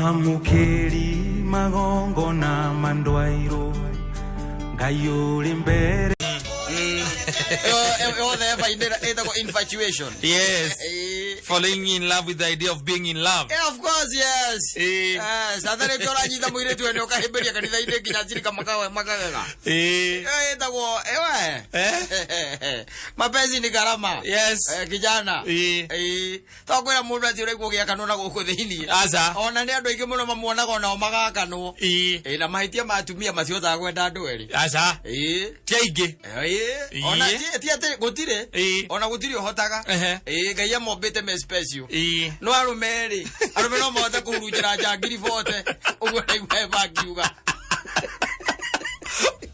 Mwamũkĩri magongona mandwairwo Ngai ũrĩ mbere. Yothe ĩbainĩra ĩtagwo infatuation. Yes. Eh. Falling in love with the idea of being in love. Yeah, of course, yes. Eh. Yes, atharĩ kĩo ũranyita mũirĩtu we nĩ ũkahĩmbĩria kanitha-inĩ nginya cirika makagega. Ĩyo ĩtagwo ewe. Eh? Mapenzi ni gharama. Yes. Eh, kijana. Eh. Eh. To kwĩra mũndũ atĩ ũraigua ũgĩakanwo na gũkũ thĩinĩ. Aca. Ona nĩ andũ aingĩ mũno mamuonaga onao magakanwo. Eh. Eh, na mahĩtia ma atumia matihotaga kwenda andũ erĩ. Aca. Eh. Ti aingĩ. Eh, ona ti atĩ gũtirĩ. Eh. Ona gũtirĩ ũhotaga. Ehe. Eh, Ngai amombĩte me special. Eh. No arũme rĩ, arũme no mahote kũhurunjĩra njangiri bote ũguo ndaigua bangiuga.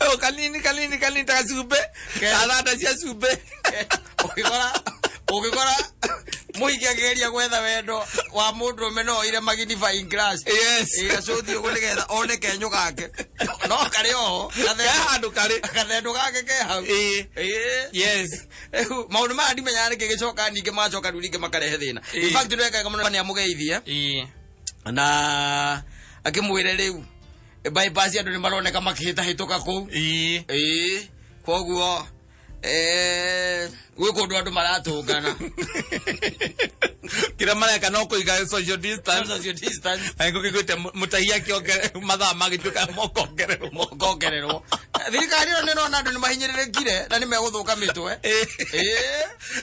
Oh, kanini kanini kanini ta cumbĩ. Karanda cia cumbĩ. Ũngĩkora mũhiki akĩgeria gwetha wendo wa mũndũrũme no oire magnifying glass. Yes. Ĩ, acũthi ũguo nĩgetha one kenyũ gake no karĩ oho. Ke handũ karĩ. Gathendo gake ke hau. Eh. Ĩ. Yes. Rĩu maũndũ maya ndimenyaga nĩkĩ gĩcoka ningĩ macoka rĩu rĩngĩ makarehe thĩna. Ĩ. In fact nĩwekaga mũno nĩ amũgeithie Eh. na akĩmwĩre rĩu bypass andũ nĩ maroneka makĩhĩtahĩtũka kũu. Eh. Ĩĩ, koguo gwĩ kũndũ andũ maratũngana. Kĩrĩa mareka no kũiga social distance. Social distance. Angĩkũgĩte mũtahi akĩongere mathaa magĩtuĩka mokongererwo. Mokongererwo. Thirikari ĩyo nĩ nona andũ nĩ mahinyĩrĩrĩkire na nĩ megũthũka mĩtwe. Ĩĩ.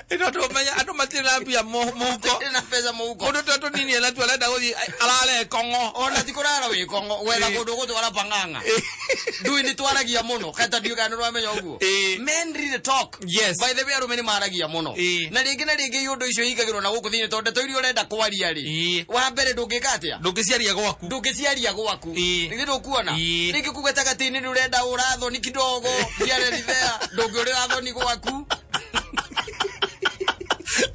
Ĩno tũmenya andũ matirĩ na mbia mũhuko. Matirĩ na mbeca mũhuko. Mũndũ tũ tũnini ena tu arenda gũthiĩ arare kong'o. Ona ti kũrara wĩ kong'o, gwetha Ĩĩ. kũndũ gũtwara pang'ang'a. Ndui nĩ twaragia mũno kata ndiũĩ kana nĩ ũramenya ũguo. Ĩĩ. Men really talk. Yes. By the way, arũme nĩ maragia mũno. Ĩĩ. Na rĩngĩ ũndũ icio ihingagĩrwo na gũkũ thĩinĩ tondũ ndeto iria ũrenda kwaria rĩ, Ĩĩ. wa mbere ndũngĩka atĩa? Ndũngĩciaria gwaku. Ndũngĩciaria gwaku. Ĩĩ. Rĩngĩ ndũkuona. Ĩĩ. Rĩngĩ kũu gatagatĩ-inĩ nĩ ũrenda ũra thoni kidogo ndiarerithea ndũngĩũrĩra thoni gwaku.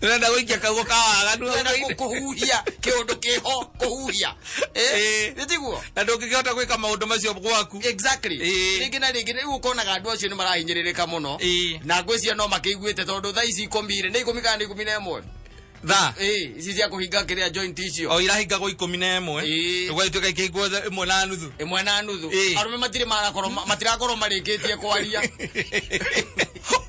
Ũrenda gũikia kaugo ka waganu. Ũrenda kũhuhia kĩũndũ kĩho kũhuhia. Ĩĩ. Nĩ tiguo? Na ndũngĩkĩhota gwĩka maũndũ macio gwaku. Exactly. Ĩĩ. Rĩngĩ na rĩngĩ rĩu ũkonaga andũ acio nĩ marahinyĩrĩrĩka mũno. Ĩĩ. Na ngwĩciria no makĩiguĩte tondũ thaa ici 10 rĩ, nĩ 10 kana nĩ 11? Thaa. Ĩĩ, ici cia kũhinga kĩrĩa joint icio. O irahingagwo 11. Ĩĩ. Ũgagĩtuĩka ikĩhingwo 1:30. 1:30. Ĩĩ. Arũme matirĩ marakorwo matirakorwo marĩkĩtie kwaria.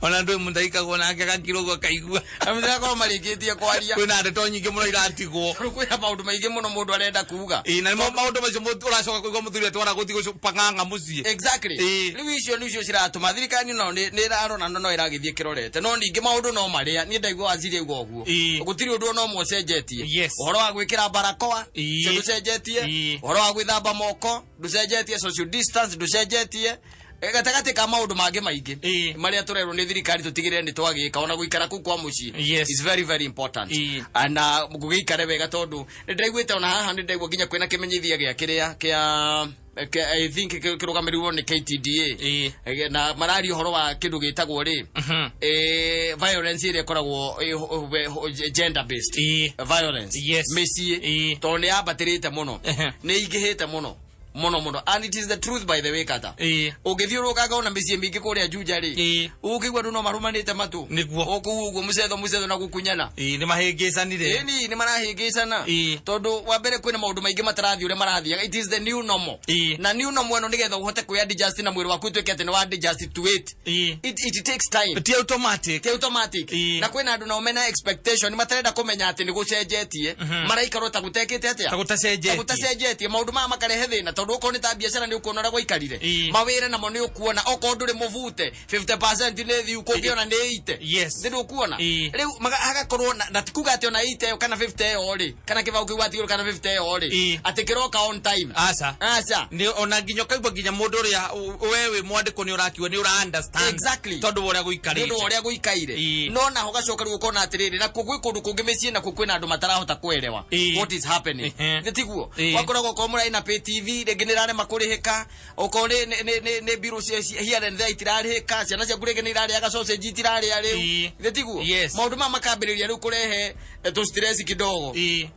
Ona ndũĩ mũndũ aikagwo nake agakira ũguo akaigua. Arũme matirakorwo marĩkĩtie kwaria. Kwĩna ndeto nyingĩ mũno iratigwo. Tondũ kwĩna maũndũ maingĩ mũno mũndũ arenda kuga. Ĩĩ, na nĩmo maũndũ macio ũracoka kũigua mũthuri atwara gũthiĩ gũpang'ang'a mũciĩ. Exactly. Ĩĩ. Rĩu icio nĩcio ciratũma thirikari no nĩ ĩrarora no ĩragĩthiĩ kĩrorete no ningĩ maũndũ no marĩa niĩ ndaigua waziri auga ũguo. Ĩĩ. Gũtirĩ ũndũ ona ũmwe ũcenjetie. Yes. Ũhoro wa gwĩkĩra barakoa Ĩĩ. ũcio ndũcenjetie. Ĩĩ. Ũhoro wa gwĩthamba moko ndũcenjetie, social distance ndũcenjetie. Gatagatĩ ka maũndũ mangĩ maingĩ Ĩĩ. marĩa tũrerwo nĩ thirikari tũtigĩrĩre nĩ twagĩka ona gũikara kũu kwa mũciĩ Yes. is very very important. Ĩĩ. Na gũgĩikare wega tondũ nĩ ndaiguĩte ona haha nĩ ndaigua nginya kwĩna kĩmenyithia gĩa kĩrĩa kĩa I think kĩrũgamĩrĩirwo nĩ KTDA. Ĩĩ. Na mararia ũhoro wa kĩndũ gĩtagwo rĩ violence ĩrĩa ĩkoragwo gender based Ĩĩ. violence Yes. mĩciĩ Ĩĩ. tondũ nĩ yambatĩrĩte mũno, Ehe. nĩ ingĩhĩte mũno mũno mũno, and it is the truth, by the way, kata Ĩĩ. ũngĩthiũrũrũkanga ona mĩciĩ mĩingĩ kũrĩa Juja rĩ, Ĩĩ. ũkĩigua andũ no marũmanĩte matũ. Nĩguo. O kũu ũguo mũcetho mũcetho na gũkunyana. Ĩĩ, nĩ mahĩngĩcanire. Ĩni nĩ marahĩngĩcana. Ĩĩ. Tondũ wa mbere kwĩna maũndũ maingĩ matarathiĩ ũrĩa marathiaga. It is the new normal. Ĩĩ. Na new normal ĩno nĩgetha ũhote kwĩ adjust na mwĩrĩ waku ũtuĩke atĩ nĩ wa adjust to it, Ĩĩ. it takes time. Ti automatic. Ti automatic. Ĩĩ. Na kwĩna andũ nao mena expectation matarenda kũmenya atĩ nĩ gũcenjetie, maraikarwo ta gũtekĩte atĩa. Ta gũtacenjetie. Ta gũtacenjetie. Maũndũ maya makarehe thĩna tondũ okorwo nĩ ta biacara nĩ ũkuona ũrĩa gwaikarire. Ĩĩ. Mawĩra namo nĩ ũkuona okorwo ndũrĩ mũbute 50% nĩ thiu kũngĩona nĩ 80. Yes. Nĩ ndũkuona. Ĩĩ. Rĩu hagakorwo na ti kuga atĩ ona 80 ĩyo kana 50 ĩyo rĩ, kana kĩbaũ kĩu watigĩrwo kana 50 ĩyo rĩ, Ĩĩ. atĩ kĩroka on time. Aca. Aca. Nĩ ona nginya ũkaigua nginya mũndũ ũrĩa we wĩ mwandĩkwo nĩ ũrakiuga nĩ ũra understand. Exactly. Tondũ wa ũrĩa Nĩ ũndũ wa gũikarĩte. ũrĩa gũikaire. Ĩĩ. No naho gacoka rĩu ũkona atĩrĩrĩ nakuo gwĩ kũndũ kũngĩ mĩciĩ nakuo kwĩna andũ matarahota kuelewa Ĩĩ. what is happening. Ehe. Nĩ tiguo? Ĩĩ. Wakoraga okorwo mũrarĩ na pay TV rĩngĩ nĩ ĩrarema kũrĩhĩka, okorwo nĩ mbirũ here and there itirarĩhĩka, ciana ciaku rĩngĩ nĩ irarĩaga sausage itirarĩa rĩu. Ĩĩ. Nĩ tiguo? Yes. Maũndũ maya makambĩrĩria rĩu kũrehe tũ stress kidogo. Ĩĩ.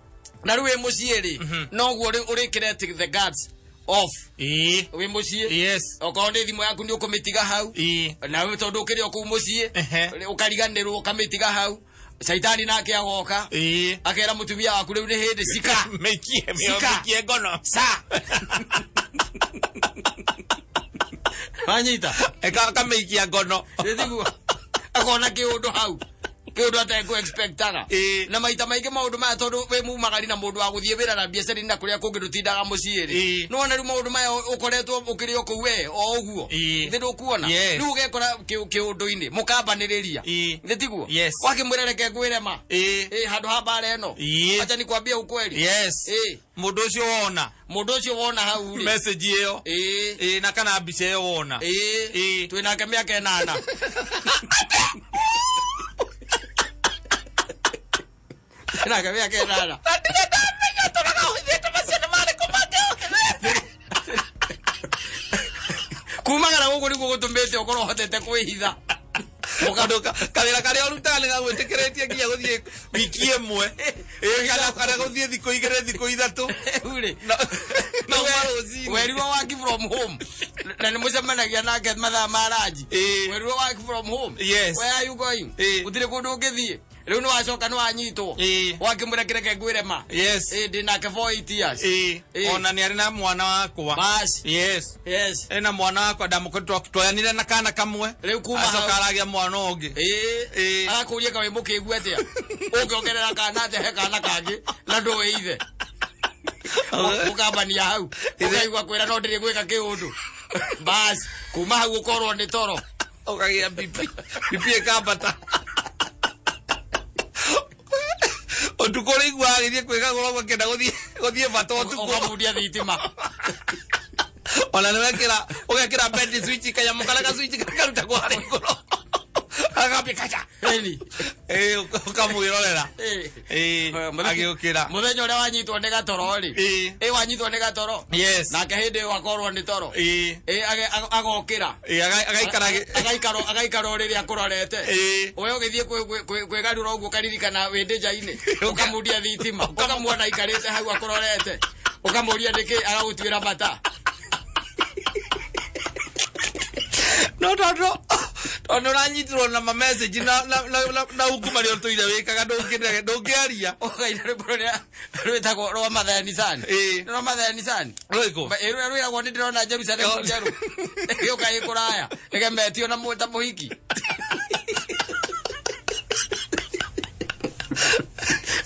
Na rĩu wĩ mũciĩ rĩ, noguo rĩu ũrĩkĩre the guards off. Ĩĩ. Wĩ mũciĩ, Yes. okorwo nĩ thimũ yaku nĩ ũkũmĩtiga hau. Ĩĩ. Nawe tondũ ũkĩrĩ o kũu mũciĩ, Ehe. ũkariganĩrwo ũkamĩtiga hau. Caitani nake agoka akera mutumia waku riu ni hindi cika Mĩikie Sika. mĩikie ngono. Sa wanyita. Eka akamĩikia ngono. Nĩtiguo akona kĩũndũ hau, kĩũndũ atekũ expectaga. Na maita maingĩ maũndũ maya, tondũ wĩ mumagari na mũndũ wa gũthiĩ wĩra na biacara na kũrĩa kũngĩ, ndũtindaga mũciĩ rĩ, nĩwona rĩu maũndũ maya ũkoretwo ũkĩrĩ o kũu we o ũguo. Thĩ ndũkuona. Rĩu ũgekora kĩũndũ-inĩ mũkambanĩrĩria. Nĩ tiguo? Yes. Wakĩmwĩra reke ngwĩre ma. Handũ ha mbara ĩno, acha nikwambie ukweli. Yes. Mũndũ ũcio wona. Mũndũ ũcio wona hau rĩ, message ĩyo. Na kana mbica ĩyo wona. Twĩ nake mĩaka 8. Twĩ nake mĩaka 8. Na ndirĩ ndamenya tũraga ũhithĩte macio nĩ marĩkũ mangĩokĩrĩte. Kumagara gũkũ nĩguo gũtũmĩte ũkorwo ũhotete kwĩhitha. Mũkandũ kawĩra karĩa ũrutaga nĩ gagwĩtĩkĩrĩtie nginya gũthiĩ wiki ĩmwe. Kana gũthiĩ thikũ 2, thikũ 3. Rĩu rĩ, Na uma rũcinĩ. Werirwo work from home na nĩ mũcemanagia nake mathaa ma ranji. Werirwo work from home. Where are you going? Gũtirĩ kũndũ ũngĩthiĩ. Rĩu nĩ wacoka nĩ wanyitwo. Wakĩmwĩra kĩreke ngwĩre ma. Ndĩ nake for 8 years. Ona nĩ arĩ na mwana wakwa. Basi. Yes. Yes. Ena mwana wakwa ndamũkoretwo twoyanire na kana kamwe. Rĩu kuma Acoka hau. aragĩa mwana ũngĩ. Arakũria ka wĩ mũkĩgu atĩa ũngĩongerera kana atĩa he kana kangĩ na ndũĩ ithe. Ũkambania hau ũkaigua kwĩra no ndĩrĩ gwĩka kĩũndũ, bas kuma hau ũkorwo nĩ toro. Ũkagĩa BP. BP ĩkambata. Ũtukũ ũrĩigua agĩthiĩ kwĩgagũra ũguo akĩenda gũthiĩ bata ũtukũ. Ũkamundia thitima. Ona nĩ wekĩra ũgekĩra bed switch, kanyamũ karĩa ga switch karĩa karutagwo harĩa igũrũ. Agambia kacha. Ĩni. Ũkamwĩrorera. Agĩũkĩra. Mũthenya ũrĩa wanyitwo nĩ gatoro rĩ, wanyitwo nĩ gatoro, nake hĩndĩ ĩyo akorwo nĩ toro. Agokĩra. Agaikara Agaikara o rĩrĩa akũrorete. We ũgĩthiĩ kwĩgarũra ũguo ũkaririkana wĩ ndĩnja-inĩ, ũkamundia thitima, ũkamuona aikarĩte hau akũrorete, ũkamũria nĩkĩ, agagũtuĩra mata. No tondũ nĩ ũranyitirwo na ma message na ungumania ũtũire wĩkaga, ndũngĩaria. Ũkaina rwĩmbo rũrĩa rwĩtagwo rwa Mathani Sani. Rwa Mathani Sani. Rwĩkũ? Rũrĩa rwĩragwo nĩ ndĩrona Jerusalem njerũ ĩgĩũka ĩ kũraya ĩgemetio na ta mũhiki.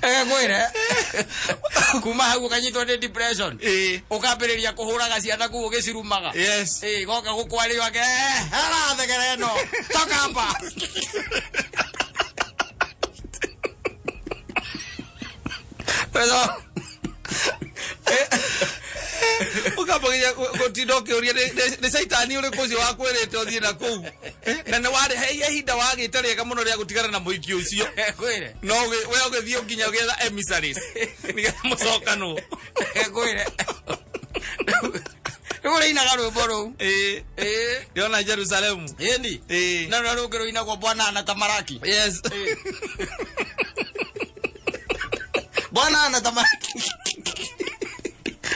Ĩgakwĩre kuma hau ũkanyitwo nĩ depression. Ũkambĩrĩria kũhũraga ciana kũu ũgĩcirumaga. Goka gũkwarĩo ake arathegera ĩno toka hapa. Pero Ũkambagia gũtinda ũkĩũria nĩ caitani ũrĩkũ ũcio wakwĩrĩte ũthiĩ na kũu. Na nĩ warĩ he ihinda wagĩte rĩega mũno rĩa gũtigana na mũhiki ũcio. Kwĩre. No we ũgĩthiĩ nginya ũgĩetha emissaries nĩgetha mũcokanwo. Kwĩre rĩu ũrĩinaga rwĩmbo rũu. Ndĩrona Jerusalemu. Ĩni. Na rũrĩa rũngĩ rũinagwo bwana anatamaraki. Bwana anatamaraki.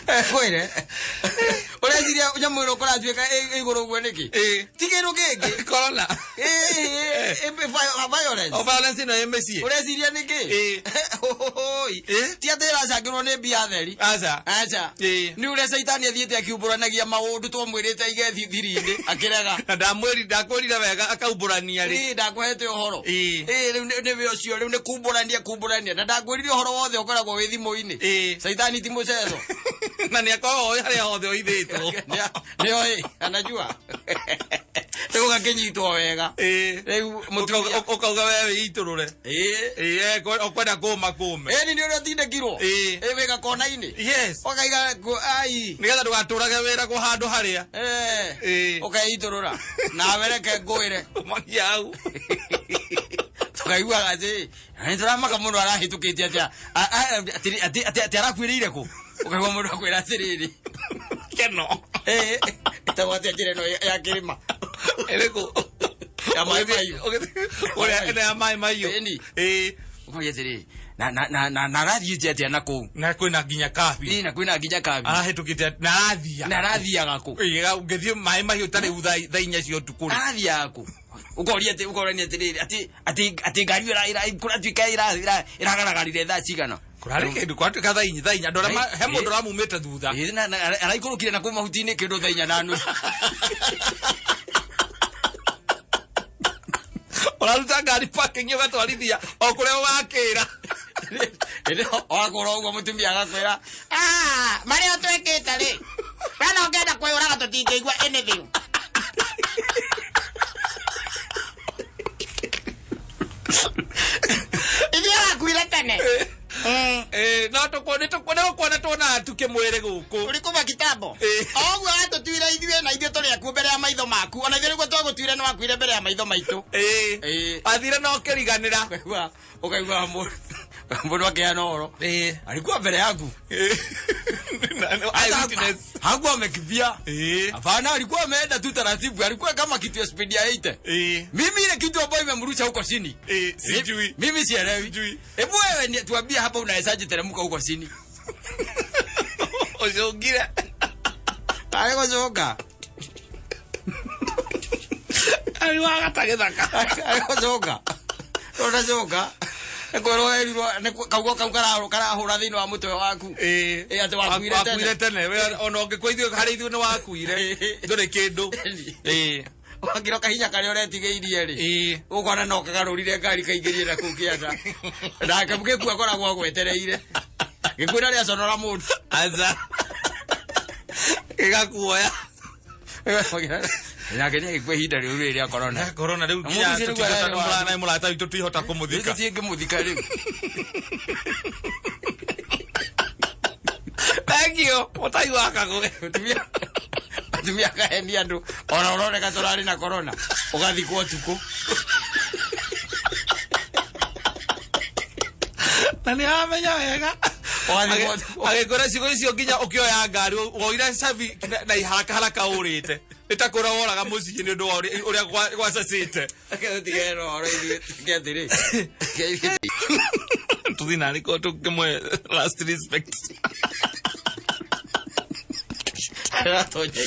Kwĩre ũreciria nyamũ ĩno kũratuĩka igũrũ ũguo nĩkĩ? Ti kĩndũ kĩngĩ. Corona. Violence. O violence ĩno ĩ mĩciĩ. Ũreciria nĩkĩ? Oi. Ti atĩ ĩracangĩrwo nĩ mbia theri. Aca. Aca. Nĩ ũrĩa caitani athiĩte akiumbũranagia maũndũ twamwĩrĩte aige thiri-inĩ akĩrega. Na ndamwĩri ndakwĩrire wega akaumbũrania rĩ. Ndakwĩhete ũhoro. Rĩu nĩ wĩ ũcio rĩu nĩ kumbũrania kumbũrania na ndakwĩrire ũhoro wothe ũkoragwo wĩ thimũ-inĩ. Caitani ti mũcezo. Na nĩ akoragwo oĩ harĩa hothe ũithĩtwo. Nĩoĩ, anajua. Rĩu ũgakĩnyitwo wega. Rĩu mũtumia Ũkauga we wĩitũrũre. Ũkwenda kũma kũme. Ĩni nĩ ũrĩa ũtindĩkirwo. Wĩ gakona-inĩ. Ũkaiga ai. Nĩgetha ndũgatũrage wĩra kũ handũ harĩa. Ũkeitũrũra. Nawe reke ngwĩre. Umagia hau. Tũkaiguaga atĩ nĩ tũramaka mũndũ arahĩtũkĩte atĩa atĩ arakuĩrĩire kũ, ũkaigua mũndũ akwĩra atĩrĩrĩ, Keno. Ĩtagwo atĩa njĩra ĩno ya kĩrĩma? Ĩrĩkũ? Ya maĩ mahiũ. Ũrĩa ĩno ya maĩ mahiũ. Ĩni. Ũkauga atĩrĩrĩ, na arathiĩte atĩa na kũu? Na kwĩna nginya kabi. Na kwĩna nginya kabi. Arahĩtũkĩte na arathia. Na arathiaga kũ? Ũngĩthiĩ maĩ mahiũ ta rĩu thaa 4 cia ũtukũ rĩ. Arathiaga kũ? Ũkoria atĩ ũkorania atĩrĩrĩ atĩ atĩ atĩ ngari ĩyo kũratuĩka ĩragaragarire thaa cigana. Kũrarĩ kĩndũ kwatuĩka thaa inya, thaa inya. Andũ arĩa he mũndũ ũramumĩte thutha. Ĩĩ, araikũrũkire na kũu mahuti-inĩ kĩndũ thaa inya na nuthu. Ũraruta ngari parking ũgatwarithia o kũrĩa ũgakĩra. Ĩndĩ wakũra ũguo mũtumia agakwĩra, "Ah, marĩa twĩkĩte rĩ, we no ũngĩenda kwĩyũraga tũtingĩigua anything." Ithuĩ wakuire tene. No nĩ gũkuona tuonaga tukĩmwĩrĩ gũkũ. Ũrĩ kuma kitambo. O ũguo watũtuire ithuĩ na ithuĩ tũrĩ akuũ mbere ya maitho maku. Ona ithuĩ nĩguo twagũtuire nĩ wakuire mbere ya maitho maitũ. Wathire na ũkĩriganĩra. Ũkaigua mũndũ akĩheana ũhoro. Alikuwa mbere yangu. Eye witness. Hakuwa amekimbia. Hapana, alikuwa ameenda tu taratibu. Alikuwa kama kitu ya speed ya 80. Mimi ile kitu ambayo imemrusha huko chini. Sijui. Mimi sielewi. Sijui. Hebu wewe tuambie hapa unawezaje teremka huko chini? Ucungire. Arĩ gũcũnga. Arĩ wagata gĩthaka. Arĩ gũcũnga. Ũracũnga. Nĩ kwĩrwo werirwo, nĩ kaugo kau karahũra thĩinĩ wa mũtwe waku. Atĩ wakuire tene. Wakuire tene. We, ona ũngĩkua ithuĩ, harĩ ithuĩ nĩ wakuire. Ndũrĩ kĩndũ. Wakĩra kahinya karĩa ũretigĩirie rĩ. Ũkona no kagarũrire ngari kaingĩrie na kũu kĩanda. Nake gĩkuũ akoragwo agwetereire. Gĩkuũ na rĩaconora mũndũ. Aca. Gĩgakuoya. Nake nĩ agĩkua ihinda rĩu rĩrĩ rĩa corona. Rĩa corona rĩu Na nginya mũndũ ũcio rĩu tũtingĩhota ararĩ wa- kũmũrana, mũrata witũ tũtihota kũmũthika. Rĩu tũtingĩmũthika rĩu. Thank you. Mũtai wa Kagwe. Atumia akahenia andũ. Ona ũroneka tũrarĩ na corona. Ũgathikwo ũtukũ. Na nĩ aramenya wega. Ũgathikwo ũtukũ. Agĩkwĩra ciugo icio nginya ũkĩoya ngari, woire cabi na iharaka haraka ũrĩte. Nĩ ta kũra woraga mũciĩ nĩ ũndũ wa ũrĩa gwacacĩte. Reke tũtigere na ũhoro ithuĩ, tuge atĩrĩ. Tũthiĩ na arĩko tũkĩmwe last respect. Aratonya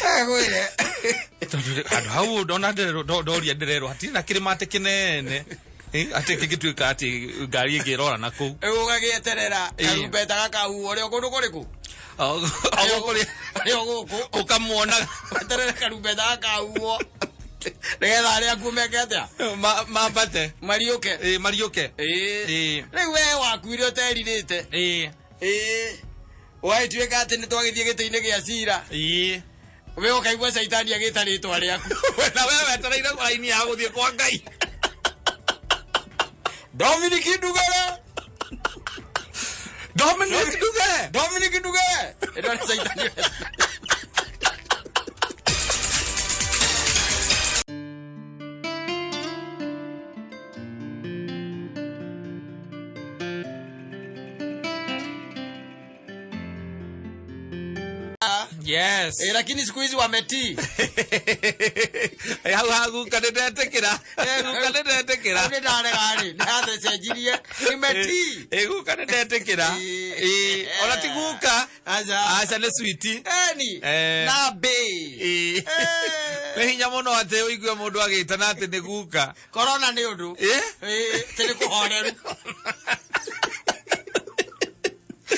Agwĩre. Tondũ handũ hau ndona ndoria ndĩrerwo hatirĩ na kĩrĩma atĩ kĩnene. Atĩ kĩngĩtuĩka atĩ ngari ĩngĩ ĩrora na kũu. Rĩu ũgagĩeterera karumbeta gakahuhwo ũrĩ o kũndũ kũrĩkũ? O gũkũ rĩ. Ũrĩ o gũkũ. Ũkamuonaga. Weterere karumbeta gakahuhwo. Nĩgetha arĩa akuũ meke atĩa? Mambate. Mariũke. Mariũke. Rĩu we wakuire ũterirĩte. Ũgagĩtuĩka atĩ nĩ twagĩthiĩ gĩtĩ-inĩ gĩa cira. We ũkaigua caitani agĩta rĩtwa rĩaku. Na we wetereire raini ya gũthiĩ kwa Ngai. Dominic Ndugere. Dominic Ndugere. Dominic Ndugere. Ĩno nĩ caitani. Yes. Lakini siku hizi wametii. Hau haguka nĩ ndetĩkĩra. Guka nĩ ndetĩkĩra. Hau nĩ ndarega rĩ, nĩ hathecenjirie. Nimetii. Guka nĩ ndetĩkĩra. Ona ti guka. Aca. Aca nĩ sweet. Eni. Na mbĩ. Nĩ hinya mũno atĩ ũigue mũndũ agĩtana atĩ nĩ guka. Corona nĩ ũndũ. Tĩ nĩ kũhoreru.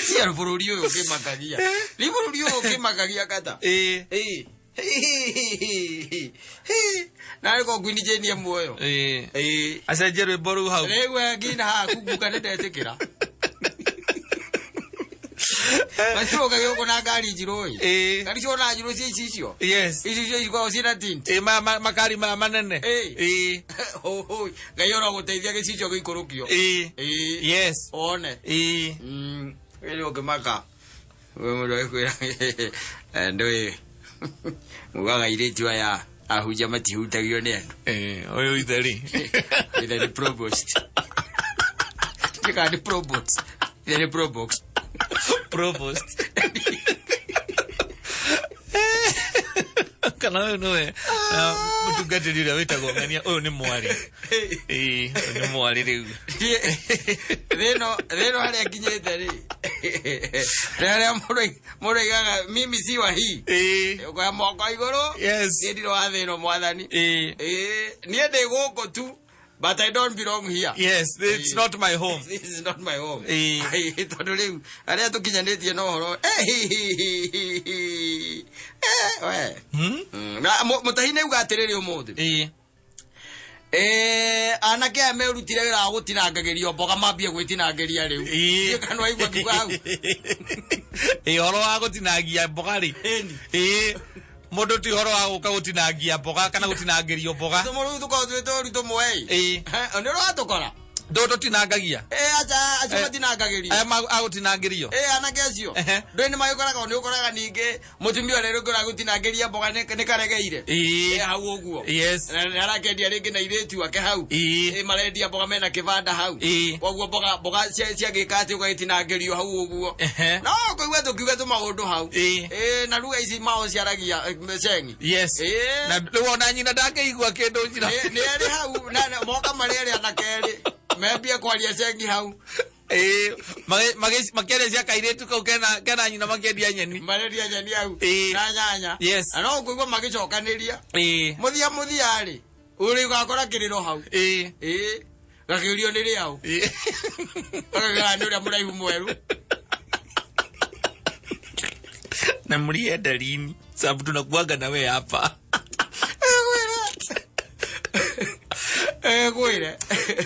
Cia bũrũri ũyũ ũkĩmakagia. Nĩ bũrũri ũyũ ũkĩmakagia kata. Na rĩko Queen Jane e muoyo. Acenjie rwĩmbo rũu hau. Rĩu nginya haha kuguka nĩ ndetĩkĩra. Macio ũkagia gũkũ na ngari njirũ ĩ. Ngari cio na njirũ cia ici icio. Yes. Ici icio ikoragwo ciĩna tint. Makari maya manene. Hũhũi. Ngai oro gũteithia gĩcicio gĩikũrũkio. Yes. One. Rĩu ũngĩmaka. We mũndũ agĩkwĩra, ndũĩ. Mugaga airĩtu aya ahunjia matihutagio nĩ andũ. Ũyũ ithe rĩ. Ithe nĩ provost. Ndiũĩ nĩ provost. Ithe nĩ provost. Provost. Kana ũyũ nĩwe, mũtungatĩri ũrĩa wĩtagwo Ng'ania, ũyũ nĩ mwarĩ. Ũyũ nĩ mwarĩ rĩu. Thĩno harĩa nginyĩte rĩ. Rĩrĩa mũndũ aigaga mimi si wa hii. Ĩĩ. Ũkoya moko igũrũ. Yes. Niĩ ndirĩ wa thĩ ĩno mwathani. Ĩĩ. Ĩĩ, niĩ ndĩ gũkũ tu but I don't belong here. Yes, it's not my home. This is not my home. Ĩĩ. Ĩĩ, tondũ rĩu arĩa tũkinyanĩtie na ũhoro we. Na mũtahi nĩ auga atĩrĩrĩ ũmũthĩ. Ĩĩ. Anake aya merutire wĩra wa gũtinangagĩrio mboga mambie gwĩtinangĩria rĩu. Ĩĩ. Ndiũĩ kana waigua ngiuga hau. Ĩĩ, ũhoro wa gũtinangia mboga rĩ. Ĩni. Ĩĩ. Mũndũ ti ũhoro wa gũka gũtinangia mboga kana gũtinangĩrio mboga. Tũmũ rĩu tũkoragwo twĩ tũru tũmwe ĩ. Ĩĩ. Nĩ ũratũkora? Ndũ tũtinangagia. Ĩ aca acio Eh. matinangagĩrio. Aya agũtinangĩrio. Ĩ anake acio. Ehe. Ndũĩ nĩ magĩkoraga nĩ ũkoraga ningĩ mũtumia ũrĩa rĩngĩ ũragũtinangĩria mboga nĩ karegeire. Ĩĩ. Ĩ hau ũguo. Yes. Na nĩ arakendia rĩngĩ na airĩtu ake hau. Ĩĩ. Ĩ marendia mboga mena kĩbanda hau. Ĩĩ. Koguo mboga ciagĩka atĩ ũgagĩtinangĩrio hau ũguo. Ehe. No kũigua tũkiuga tũmaũndũ hau. Ĩĩ. Ĩ na ruga ici mao ciaragia cengi. Yes. Ĩĩ. Na rĩu ona nyina ndangĩigua kĩndũ nyina. Nĩ erĩ hau na moka marĩ erĩ anake erĩ membie kwaria cengi hau. Ĩĩ. Makĩaria cia kairĩtu kau kena nyina makĩendia nyeni. Marendia nyeni hau. Ĩĩ. Na nyanya. Yes. Na no kũigua magĩcokanĩria. Ĩĩ. Mũthia mũthia rĩ ũrĩ ũgakora kĩrĩro hau. Ĩĩ. Ĩĩ. Gakĩũrio nĩ rĩao. Ĩĩ. Gakĩũrio nĩ ũrĩa mũraihu mwerũ. Na mlienda lini? Sababu tunakuaga na wewe hapa. Ngwĩre.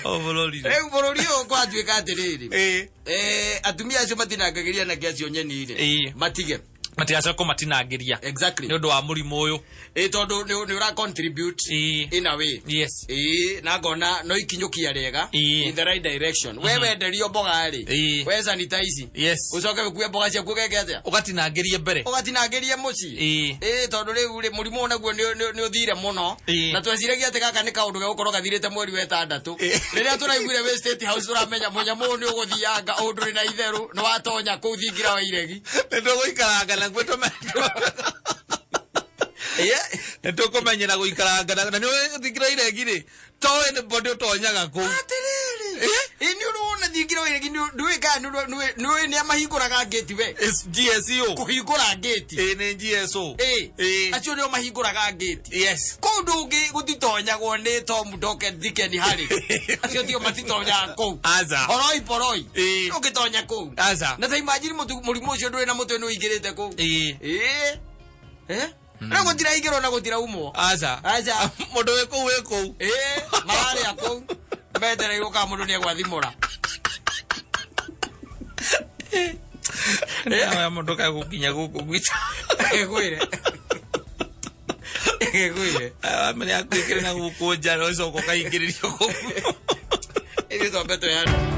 O bũrũri. Rĩu bũrũri ũyũ gwatuĩka atĩrĩrĩ. Ĩĩ. Atumia acio matinangagĩria anake acio nyeni rĩ. Ĩĩ. Matige. Matigacoke kũmatinangĩria. Exactly. Nĩ ũndũ wa mũrimũ ũyũ. Ĩĩ tondũ nĩ ũra contribute Ĩĩ. in a way. Yes. Ĩĩ na ngona no ikinyũkia rĩega Ĩĩ. in the right direction. We wenderio mboga rĩ. Ĩĩ. We sanitize. Yes. Ũcoke ũkue mboga ciaku ũgeke atĩa? Ũgatinangĩrie mbere. Ũgatinangĩrie mũciĩ. Ĩĩ. Ĩĩ tondũ rĩu rĩ mũrimũ naguo nĩ ũthire mũno. Ĩĩ. Na tweciragia atĩ gaka nĩ kaũndũ gegũkorwo gathirĩte mweri wa ĩtandatũ. Ĩĩ. Rĩrĩa tũraiguire wĩ State House tũramenya mũnyamũ ũyũ nĩ ũgũthianga ũndũ ũrĩ na itherũ nĩ watonya kũu thingira wa iregi. Nĩ tũgũikaranga naguo nĩ tũkũmenyera gũikaranga na nĩ ũĩ thingira iregi rĩ to anybody ũtonyaga kũu. Atĩrĩrĩ. Ĩĩ nĩ ũrona thingira wa iregi ndũĩ kana nĩ ũĩ nĩa mahingũraga ngĩti we. It's GSO. Kũhingũra ngĩti. Ĩĩ nĩ GSO. Ĩĩ. Ĩĩ. Acio nĩo mahingũraga ngĩti. Yes. Kũu ndũngĩ gũtitonyagwo nĩ Tom Docket Dicken Harry. Acio tio matitonyaga kũu. Aca. Horoi poroi. Ĩĩ. Ndũngĩtonya kũu. Aca. Na ta imagine mũrimũ ũcio ndũrĩ na mũtwe nĩ ũingĩrĩte kũu. Ĩĩ. Ĩĩ. Eh? Rĩu gũtiraingĩrwo na gũtiraumwo. Aca. Aca. Mũndũ wĩ kũu wĩ kũu. Ĩĩ, mararĩa kũu. Metereirwo kana mũndũ nĩegwathimũra. Aya mũndũ kae gũkinya gũkũ gwitũ. Ngwĩre. Ngwĩre. Amenya akwĩkĩre na gũkũ nja na ũcoka ũkaingĩrĩrio kũu. Ithuĩ twambe twĩyane.